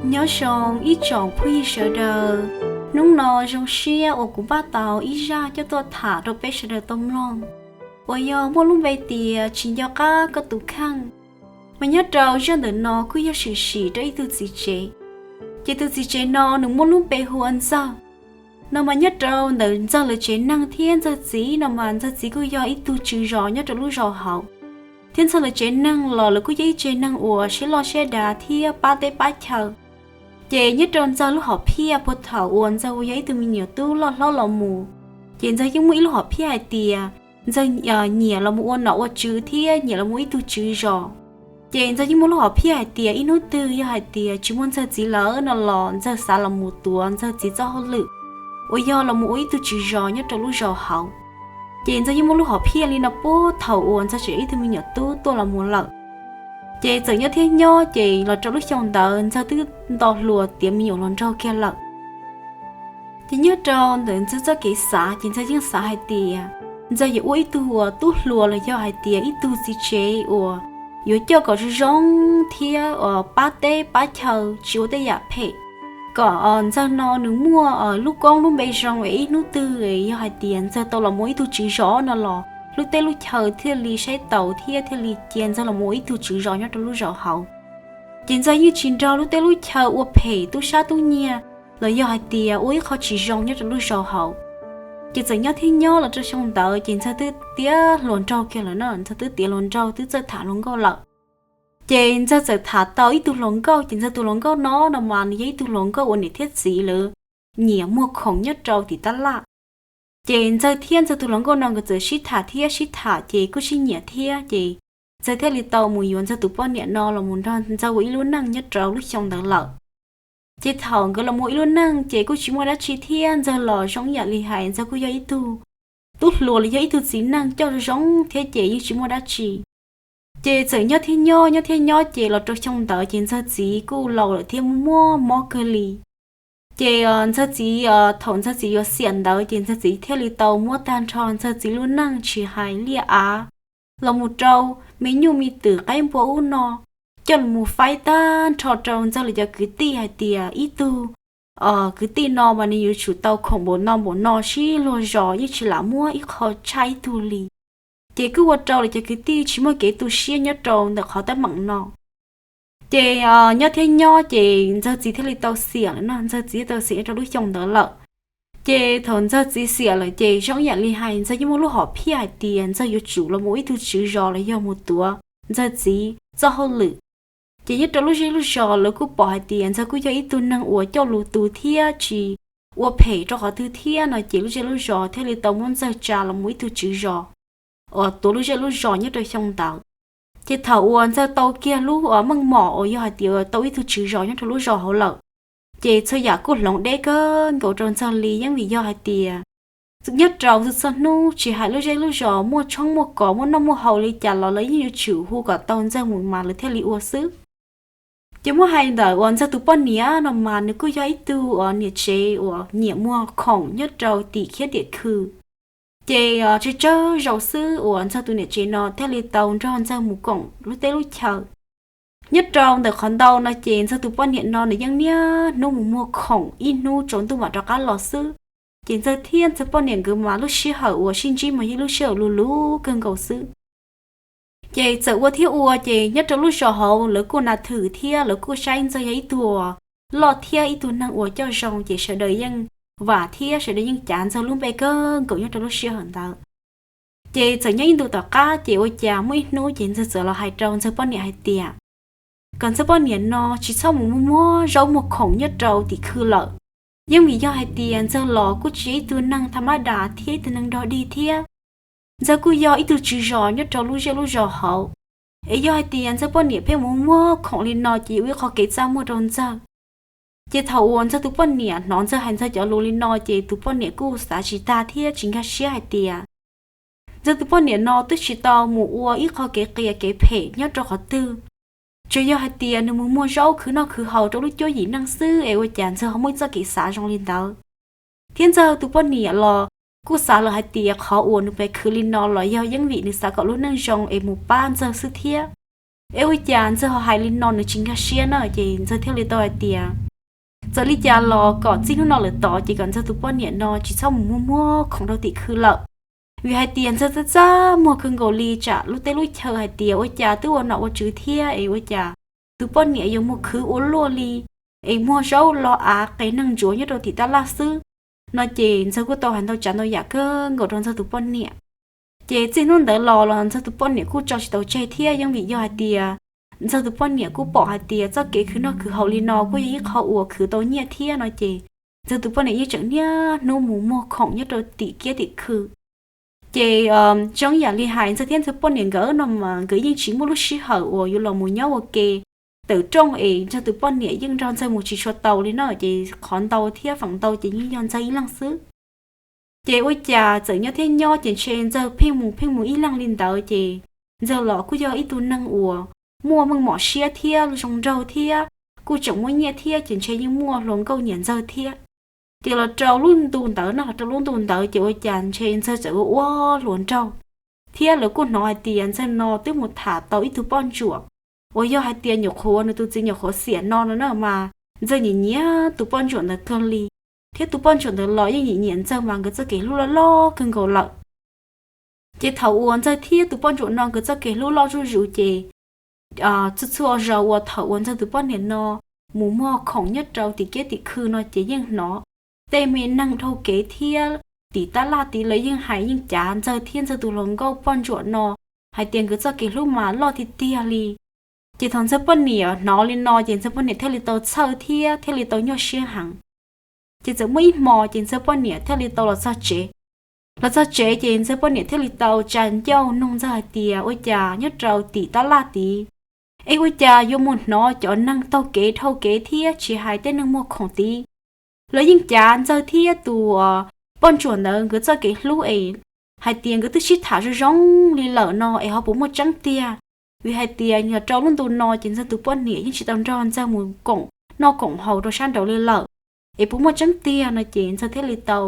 Nyob zoo ib tsoom phooj ywg sawv daws, hnub no zoo siab uas kuv npaj tau ib zaj coj tuaj tham rau peb sawv daws tau mloog, uas yog muaj lub npe tias Tsis Nco Qab Koj Tus Kheej. Mas nyob rau zaj ntawm no kuj yog swm sim rau ib tug txiv tsev, ces tus txiv tsev no nws muaj lub npe hu ua Ntxawg. No mas nyob rau ntawm Ntxawg lawv tsev neeg thiab Ntxawg txiv no mas Ntxawg txiv kuj yog ib tug tswv zos nyob rau lub zos hauv, thiab Ntxawg lawv tsev neeg los lawv kuj yog ib tsev neeg uas siab loj siab dav thiab pab teb pab chaw. Ces nyob rau Ntxawg lub hom phiaj puag thaum uas Ntxawg uas yog ib tug me nyuam tub loj hlob los mus, ces Ntxawg yeej muaj ib lub hom phiaj hais tias Ntxawg nyiam los mus ua nom ua tswv thiab nyiam los mus ib tug tswv zos. Ces Ntxawg yeej muaj lub hom phiaj hais tias ib hnub twg yog hais tias tsis muaj Ntxawg txiv lawm no los Ntxawg xav los mus tuav Ntxawg txiv txoj hauj lwm uas yog los mus ua ib tug tswv zos nyob rau lub zos hauv. Ces Ntxawg yeej muaj lub hom phiaj li no puag thaum uas Ntxawg tseem ib tug me nyuam tub tuaj los mus lawm. Ces txawm nyob thiab nyob ces los rau lub xyoo ntawd Ntxawg twb nto hluas tiav me nyuam hluas nraug kiag lawm. Ces nyob rau ntawm Ntxawg txoj kev xav ces Ntxawg yeej xav hais tias Ntxawg yuav ua ib tug uas tub hluas los yog hais tias ib tug txiv tsev uas yuav coj kom zoo zoo thiab pab teb pab chaw tsis ua tej yam phem, kom Ntxawg no nws muaj lub koob lub npe zoo es ib hnub twg yog hais tias Ntxawg tau los mus ib tug tswv zos no los lub teb lub chaw thiaj li saib taus thiab thiaj li cia Ntxawg los mus ib tug tswv zos nyob rau lub zos hauv. Ces Ntxawg yeej tsis nrog lub teb lub chaw ua phem tub sab tub nyiag los yog hais tias ua ib qho tsis zoo nyob rau lub zos hauv. Ces txawm nyob thiab nyob los rau xyoo ntawd ces Ntxawg twb tiav hluas nraug kiag lawm no, Ntxawg twb tiav hluas nraug twb txawj tham hluas nkauj lawm. Ces Ntxawg txawm tham tau ib tug hluas nkauj, ces Ntxawg tus hluas nkauj no no mas nws yog ib tug hluas nkauj uas niam thiab txiv lawv nyiam muag khoom nyob rau tim tab laj. Ces Ntxawg thiab Ntxawg tus hluas nkauj no nkawd txawm sib tham thiab sib tham ces kuj sib nyiam thiab ces Ntxawg thiaj li tau mus yuav Ntxawg tus poj niam no los mus nrog Ntxawg ua ib lub neej nyob rau lub xyoo ntawd lawm. Ces thaum nkawd los mus ib lub neej ces kuj tsis muaj dab tsi thiab Ntxawg los zoo ib yam li hais Ntxawg kuj yog ib tug tub hluas los yog ib tug txiv neej coj zoo thiab ces yeej tsis muaj dab tsi. Ces txawm nyob thiab nyob nyob thiab nyob ces los rau xyoo ntawd ces Ntxawg txiv kuj laus lawm thiab muaj mob kawg li. Ces Ntxawg txiv, thaum Ntxawg txiv yuav xiam ntawd ces Ntxawg txiv thiaj li tau muab tag nrho Ntxawg txiv lub neej tsis hais liaj av los mus rau me nyuj me twm qaib npua ub no coj los mus faib tag nrho rau Ntxawg lawv cov kwv tij hais tias ib tug kwv tij no mas nws yuav tsum tau khoom npaum no npaum no sib luag zos yeej tsis lam muab ib qho tshaj ib tug li. Ces kuj ua rau lawv cov kwv tij tsis muaj kev tu siab nyob rau ntawm qhov teeb meem no. Ces nyob thiab nyob ces Ntxawg txiv thiaj li tau xiam lawm no, Ntxawg txiv thiaj tau xiam nyob rau lub xyoo ntawd lawm. Ces thaum Ntxawg txiv xiam lawm ces zoo ib yam li hais Ntxawg yeej muaj lub hom phiaj hais tias Ntxawg yuav tsum los mus ib tug tswv zos los yog mus tuav Ntxawg txiv txoj hauj lwm. Ces nyob rau lub zej lub zos lawv kuj pom hais tias Ntxawg kuj yog ib tug neeg uas coj lus tu thiab tsis ua phem rau qhov twg thiab no ces lub zej lub zos thiaj li tau muab Ntxawg tsa los mus ib tug tswv zos uas tuav lub zej lub zos nyob rau xyoo ntawd. Ces thaum uas Ntxawg tau kiag lub meej mom uas yog hais tias tau ib tug tswv zos nyob rau lub zos hauv lawm, ces txhua yam kuj hloov deb kawg nkaus rau Ntxawg li yeej vim yog hais tias nyob rau txhua hnub tsis hais lub zej lub zos muaj tshoob muaj kos muaj noj muaj haus li cas los lawv yeej yuav tsum hu kom tau Ntxawg mus mas lawv thiaj li ua xwb. Ces muab hais ntawm uas Ntxawg tus poj niam no mas nws kuj yog ib tug uas niam tsev uas nyiam muag khoom nyob rau tim khiab tiam khw. Ces tsawg tsawg zaus xwb uas Ntxawg tus niam tsev no thiaj li tau nrog Ntxawg mus koom lub teb lub chaw. Nyob rau ntawm qhov ntau no ces Ntxawg tus poj niam no nws yeej niaj hnub mus muag khoom ib hnub tsaus ntuj mam rov qab los xwb. Ces Ntxawg thiab Ntxawg poj niam nkawd mas lub sij hawm uas sib ntsib mas yog lub sij hawm luv luv kawg nkaus xwb. Ces txawm ua thiab ua ces nyob rau lub zos hauv lawv kuj nas thwm thiab lawv kuj saib Ntxawg yog ib tug uas loj thiab ib tug neeg uas coj zoo ces sawv daws yeej vam thiab sawv daws yeej cav Ntxawg lub npe kawg nkaus nyob rau lub sij hawm ntawd. Ces txawm nyob ib ntu tom qab ces ua cas muaj ib hnub ces Ntxawg txawm los hais rau Ntxawg poj niam hais tias kom Ntxawg poj niam no tsis txhob mus muag muag zaub muag khoom nyob rau tim khw lawm. Yeej vim yog hais tias Ntxawg los kuj tsis yog ib tug neeg tha mab das thiab ib tug neeg dog dig thiab. Ntxawg kuj yog ib tug tswv zos nyob rau lub zej lub zos hauv. Es yog hais tias Ntxawg poj niam pheej mus muag khoom li no ces ua ib qho kev txaj muag rau Ntxawg. Ces thaum uas Ntxawg tus poj niam hnov Ntxawg hais Ntxawg cov lus li no ces tus poj niam kuj xav tsis tag thiab tsis nkag siab hais tias Ntxawg tus poj niam no twb tsis tau mus ua ib qho kev qias kev phem nyob rau qhov twg. Tsuas yog hais tias nws mus muag zaub khwv noj khwv haus rau lub cuab yim neej xwb es ua cas Ntxawg ho muaj ib txoj kev xav zoo li ntawd. Thiab Ntxawg tus poj niam los kuj xav lawm hais tias qhov uas nws pes khwv li no los yog yeej vim nws xav kom lub neej zoo es mus pab Ntxawg xwb thiab. Es ua cas Ntxawg ho hais li no nws tsis nkag siab na, ces Ntxawg thiaj li tau hais tias txawm li cas los kom txij hnub no lawm tod ces kom Ntxawg tus poj niam no tsis txhob mus muag muag khoom rau tim khw lawm. Vim hais tias Ntxawg txaj txaj muag kawg nkaus li tsam lub teb lub chaw hais tias ua cas twb ua nom ua tswv thiab es ua cas tus poj niam yuav mus khwv ua luaj li, es muag zaub los av qe neeg ntsuav nyob rau tim tab laj xwb no. Ces Ntxawg kuj tau hais ntau tsav ntau yam kawg nkaus rau Ntxawg tus poj niam. Ces txij hnub ntawd los los Ntxawg tus poj niam kuj tso tsis tau tseg thiab, yeej vim yog hais tias Ntxawg tus poj niam kuj pom hais tias txoj kev khwv noj khwv haus li no kuj yog ib qho uas khwv tau nyiaj thiab no ces Ntxawg tus poj niam yeej tseem niaj hnub mus muag khoom nyob rau tim kiab tim khw. Ces zoo yam li hais Ntxawg thiab Ntxawg poj niam nkawd no mas nkawd yeej tsis muaj lub sij hawm uas yuav los mus nyob ua ke tawm rooj es Ntxawg tus poj niam yeej nrog Ntxawg mus tsis tshua tau li no, ces qhov ntau thiab feem ntau ces yeej yog Ntxawg ib leeg xwb. Ces ua cas txawm nyob thiab nyob ces ntshe Ntxawg pheej mus pheej mus ib leeg li ntawd ces Ntxawg los kuj yog ib tug neeg uas muaj meej mom siab thiab zoo nraug thiab kuj tseem muaj nyiaj thiab ces ntshe yeej muaj hluas nkauj nyiam Ntxawg thiab. Ces los rau lub ntu ntawd no los rau lub ntu ntawd ces ua cas ntshe Ntxawg txawm ua ua hluas nraug, thiab lawv kuj hnov hais tias Ntxawg no twb mus tham tau ib tug poj ntsuam uas yog hais tias nyuam qhuav nws tus txiv nyuam qhuav xiam no no na mas Ntxawg nyiam nyiam tus poj ntsuam ntawd kawg li, thiab tus poj ntsuam ntawd los yeej nyiam nyiam Ntxawg mas nkawd txoj kev hlub loj loj kawg nkaus lawm. Ces thaum uas Ntxawg thiab tus poj ntsuam no nkawd txoj kev hlub loj zuj zus ces txhua txhua zaus uas thaum uas Ntxawg tus poj niam no mus muag khoom nyob rau tim kiab tim khw no ces yeej hnov tej me neeg dhau kev thiab tim tab laj tid lawv yeej hais yeej cav Ntxawg thiab Ntxawg tus hluas nkauj poj ntsuam no hais tias nkawd txoj kev hlub mas loj tiag tiag li. Ces thaum Ntxawg poj niam hnov li no ces Ntxawg poj niam thiaj li tau txhawj thiab thiaj li tau nyuaj siab heev. Ces txawm muaj ib hmo ces Ntxawg poj niam thiaj li tau los txog tsev. Los txog tsev ces Ntxawg poj niam thiaj li tau tsa ncauj nug Ntxawg hais tias ua cas nyob rau tim tab laj tid es ua cas yuav mus hnov cov neeg taug kev dhau kev thiab tsis hais tej neeg muag khoom tid lawv yeej cav Ntxawg thiab tus poj ntsuam ntawd nkawd txoj kev hlub es hais tias nkawd twb sib tham zoo zoo li lawm no es ho puas muaj tseeb tiag. Vim hais tias nyob rau lub ntu no ces Ntxawg tus poj niam yeej tsis tau nrog Ntxawg mus koom noj koom haus rau sab nraud li lawm, es puas muaj tseeb tiag no ces Ntxawg thiaj li tau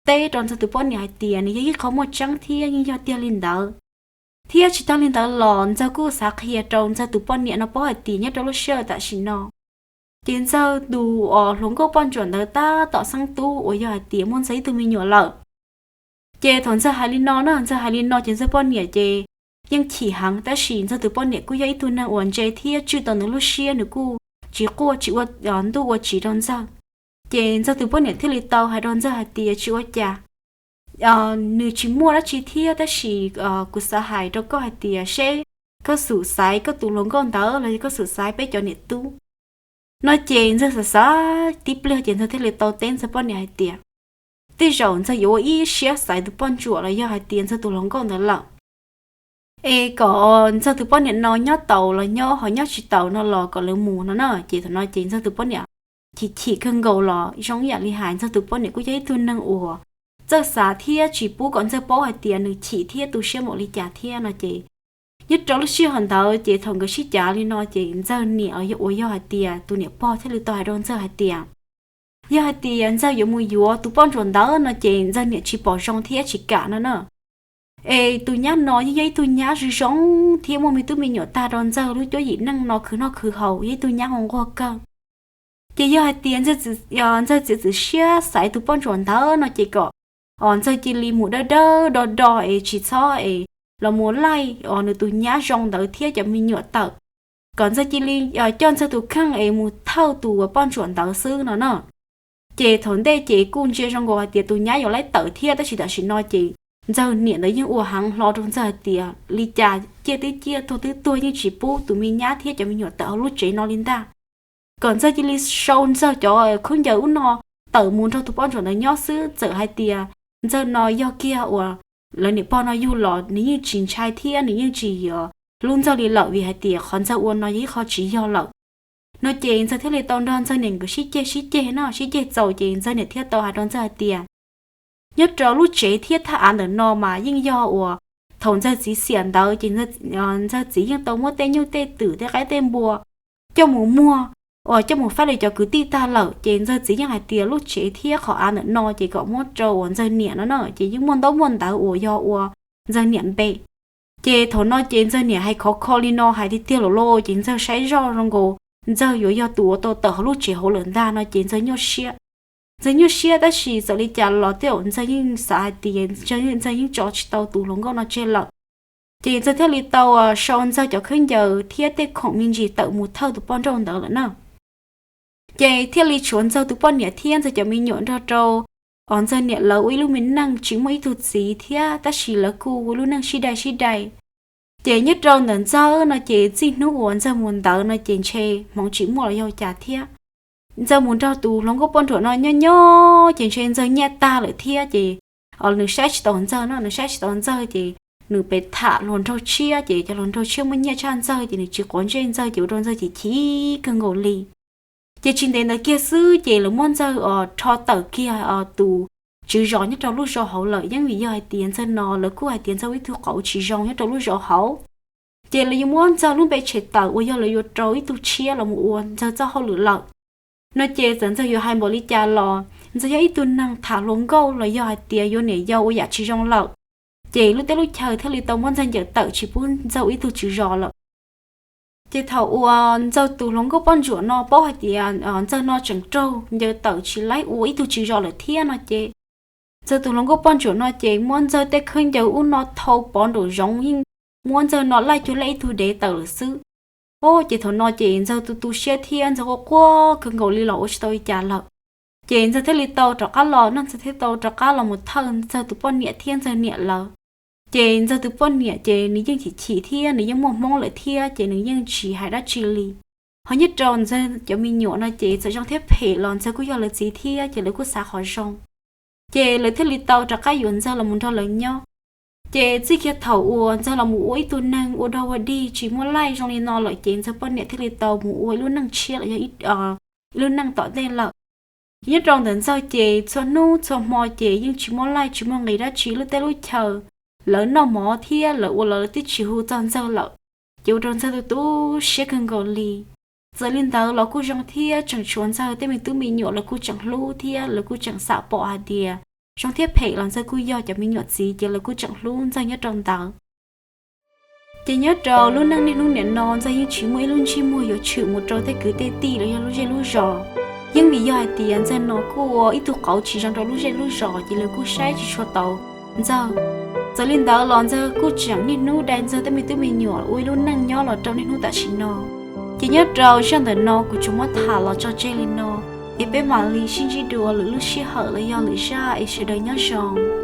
teb rau Ntxawg tus poj niam hais tias nws yog ib qho muaj tseeb thiab yeej yog tiag li ntawd. Thiab tsis tag li ntawd los Ntxawg kuj xav qhia rau Ntxawg tus poj niam no paub hais tias nyob rau lub sij hawm tam sim no ces Ntxawg tus hluas nkauj poj ntsuam ntawd tab tom xeeb tub uas yog hais tias muaj Ntxawg ib tug me nyuam lawm. Ces thaum Ntxawg hais li no na, Ntxawg hais li no ces Ntxawg poj niam ces yeej chim heev, tab sis Ntxawg tus poj niam kuj yog ib tug neeg uas ntse thiab tswj tau nws lub siab, nws kuj tsis quaj tsis ua ntuj ua tsiv rau Ntxawg. Ces Ntxawg tus poj niam thiaj li tau hais rau Ntxawg hais tias tsis ua cas, nws tsis muaj dab tsi thiab, tab sis kuv xav hais rau koj hais tias seb koj xub xaiv koj tus hluas nkauj ntawd los yog koj xub xaiv peb cov niam tub no. Ces Ntxawg xav xav tib pliag ces Ntxawg thiaj li tau teb Ntxawg poj niam hais tias tej zaum Ntxawg yuav ua ib siab xaiv tus poj ntsuam los yog hais tias Ntxawg tus hluas nkauj ntawd lawm, es kom Ntxawg tus poj niam no nyob taus los nyob, ho nyob tsis taus no los kom lawv mus no na. Ces thaum no ces Ntxawg tus poj niam chim chim kawg nkaus los zoo ib yam li hais Ntxawg tus poj niam kuj yog ib tug neeg uas txawj xav thiab tsis pub kom Ntxawg paub hais tias nws chim thiab tu siab npaum li cas thiab no ces nyob rau lub sij hawm ntawd ces thaum nkawd sib cav li no ces Ntxawg niam uas yog hais tias tus niam pog thiaj li tau hais rau Ntxawg hais tias yog hais tias Ntxawg yuav mus yuav tus poj ntsuam ntawd no ces Ntxawg niam tsis pom zoo thiab tsis kam no na. Es tus nyab no yeej yog ib tug nyab zoo zoo thiab muaj me tub me nyuam tag rau Ntxawg lub cuab yim neej no khwv noj khwv haus, yog ib tug nyab nquag kawg. Ces yog hais tias Ntxawg txiav txim siab xaiv tus poj ntsuam ntawd no ces kom Ntxawg cia li mus dawb dawb do do es tsis txhob es los mus laij nws tus nyab zoo ntawd thiab cov me nyuam tawm, kom Ntxawg cia li coj Ntxawg tus kheej es mus thawj tus poj ntsuam ntawd xwb no na. Ces thaum ntej ces kuj ntsia zoo nkaus hais tias tus nyab yuav laib tawm thiab, tab sis tam sim no ces Ntxawg niam ntawd yeej ua heev hlo rau Ntxawg hais tias li cas ciaj twb ciaj tuag twb tuag yeej tsis pub tus me nyab thiab cov me nyuam tawm hauv lub tsev no li ntag, kom Ntxawg cia li sau Ntxawg cov khaub ncaws ub no tawm mus nrog tus poj ntsuam ntawd nyob xwb. Txawm hais tias Ntxawg no yog kiag uas lawv niam pog no yug los nws yeej tsis ntshai thiab nws yeej tsis yuav hlub Ntxawg li lawm, vim hais tias qhov Ntxawg ua no yog ib qho tsis yog lawm no. Ces Ntxawg thiaj li tau nrog Ntxawg niam nkawd sib ceg sib ceg no, sib ceg txaus ces Ntxawg niam thiaj tau hais rau Ntxawg hais tias nyob rau lub tsev thiab thaj av ntawm no mas yeej yog uas thaum Ntxawg txiv xiam ntawd ces Ntxawg txiv yeej tau muab tej nyuj tej twm tej qaib tej npua coj mus muag uas coj mus faib li cov kwv tij tag lawm, ces Ntxawg txiv yeej hais tias lub tsev thiab qhov av ntawm no ces kom muab rau uas Ntxawg niam no na, ces yeej muaj ntaub muaj ntawv uas yog ua Ntxawg niam npe. Ces thaum no ces Ntxawg niam hais khov kho li no hais tiag tiag lawm lauj, ces Ntxawg saib zoj zoo nkaus Ntxawg yuav yog tus uas tau tawm hauv lub tsev hauv lawm ntag no ces Ntxawg nyuaj siab. Ntxawg nyuaj siab tab sis txawm li cas los tej zaum Ntxawg yeej xav hais tias Ntxawg yeej tso tsis tau tus hluas nkauj no tseg lawm. Ces Ntxawg thiaj li tau sau Ntxawg cov khaub ncaws thiab tej khoom me ntsis tawm mus thawj tus poj nrauj ntawd lawm na. Ces thiaj li tshuav Ntxawg tus poj niam thiab Ntxawg cov me nyuam nrog rau Ntxawg niam lawv ua ib lub me neej tsis muaj ib tug txiv thiab tab sis lawv kuj ua lub neej sib dai sib dai. Ces nyob rau ntawm Ntxawg no ces txij hnub uas Ntxawg mus ntawd no ces ntshe hmoov tsis muaj los yog cas thiab. Ntxawg mus nrog tus hluas nkauj poj ntsuam no nyob nyob ces ntshe Ntxawg nyiaj tag lawm thiab ces nws saib tsis taus Ntxawg no, nws saib tsis taus Ntxawg ces nws pem tham hluas nraug tshiab ces cov hluas nraug tshiab muaj nyiaj tshaj Ntxawg ces nws tsis quav ntsej Ntxawg ces ua rau Ntxawg chim chim kawg nkaus li. Ces tsis ntev ntawd kiag xwb ces lawv muab Ntxawg rho tawm kiag tus tswv zos nyob rau lub zos hauv lawm, yeej vim yog hais tias Ntxawg no lawv kuj hais tias Ntxawg ua ib tug qauv tsis zoo nyob rau lub zos hauv. Ces lawv yuav muab Ntxawg lub npe tshem tawm uas yog lawv yuav rau ib tug tshiab los mus ua Ntxawg txoj hauj lwm lawm. No ces txawm Ntxawg yuav hais npaum li cas los Ntxawg yog ib tug neeg tham hluas nkauj los yog hais tias yuav niam yau ua yam tsis zoo lawm, ces lub teb lub chaw thiaj li tau muab Ntxawg ncaws tawm tsis pub Ntxawg ua ib tug tswv zos lawm. Ces thaum uas Ntxawg tus hluas nkauj poj ntsuam no paub hais tias Ntxawg no tseem raug ncaws tawm tsis laib ua ib tug tswv zos lawm thiab no ces Ntxawg tus hluas nkauj poj ntsuam no ces muab Ntxawg tej khaub ncaws ub no thau pov nraum zoov yeej muab Ntxawg no laij cuag lej ib tug dev tawm lawm xwb. Ces thaum no ces Ntxawg tu tu siab thiab Ntxawg quaj quaj kawg nkaus li los ua tsis tau li cas lawm. Ces Ntxawg thiaj li tau rov qab los no, Ntxawg thiaj tau rov qab los mus thawj Ntxawg tus poj niam thiab Ntxawg niam lawv. Ces Ntxawg tus poj niam ces nws yeej chim chim thiab nws yeej muaj hmoob lawm thiab ces nws yeej tsis hais dab tsi li. Ho nyob rau Ntxawg cov me nyuam no ces txawm zoo thiab phem los Ntxawg kuj yog lawv txiv thiab ces lawv kuj xav qhov zoo. Ces lawv thiaj li tau rov qab yuav Ntxawg los mus nrog lawv nyob. Ces txij kiag thaum uas Ntxawg los mus ua ib tug neeg ua dog ua dig tsis muaj laij zoo li no lawm ces Ntxawg poj niam thiaj li tau mus ua ib lub neej tshiab los yog ib lub neej tom ntej lawm. Ces nyob rau ntawm Ntxawg ces txhua hnub txhua hmo ces yeej tsis muaj laij tsis muaj nqis dab tsi, lub teb lub chaw lawv noj mov thiab lawv ua los lawv twb tsis hu txog Ntxawg lawm. Ces ua rau Ntxawg tu tu siab kawg nkaus li. Txawm li ntawd los kuj zoo thiab tseem tshuav Ntxawg tej me tub me nyuam lawv kuj tseem hlub thiab lawv kuj tseem xam pom hais tias zoo thiab phem los Ntxawg kuj yog cov me nyuam txiv ces lawv kuj tseem hlub Ntxawg nyob rau ntawd. Ces nyob rau lub neej niaj hnub nim no Ntxawg yeej tsis muaj ib lub ntsej muag yuav tshwm mus rau tej kwv tej tij los yog lub zej lub zos. Yeej vim yog hais tias Ntxawg no kuj ua ib tug qauv tsis zoo rau lub zej lub zos ces lawv kuj saib tsis tshua tau Ntxawg. Txawm li ntawd los Ntxawg kuj tseem niaj hnub dai Ntxawg tej me tub me nyuam ua ib lub neej nyob los rau niaj hnub tam sim no. Ces nyob rau zaj ntawm no kuv tsuas muab tham los tso tseg li no, es peb mam li sib ntsib dua lwm lub sij hawm los yog lwm zaj es sawv daws nyob zoo.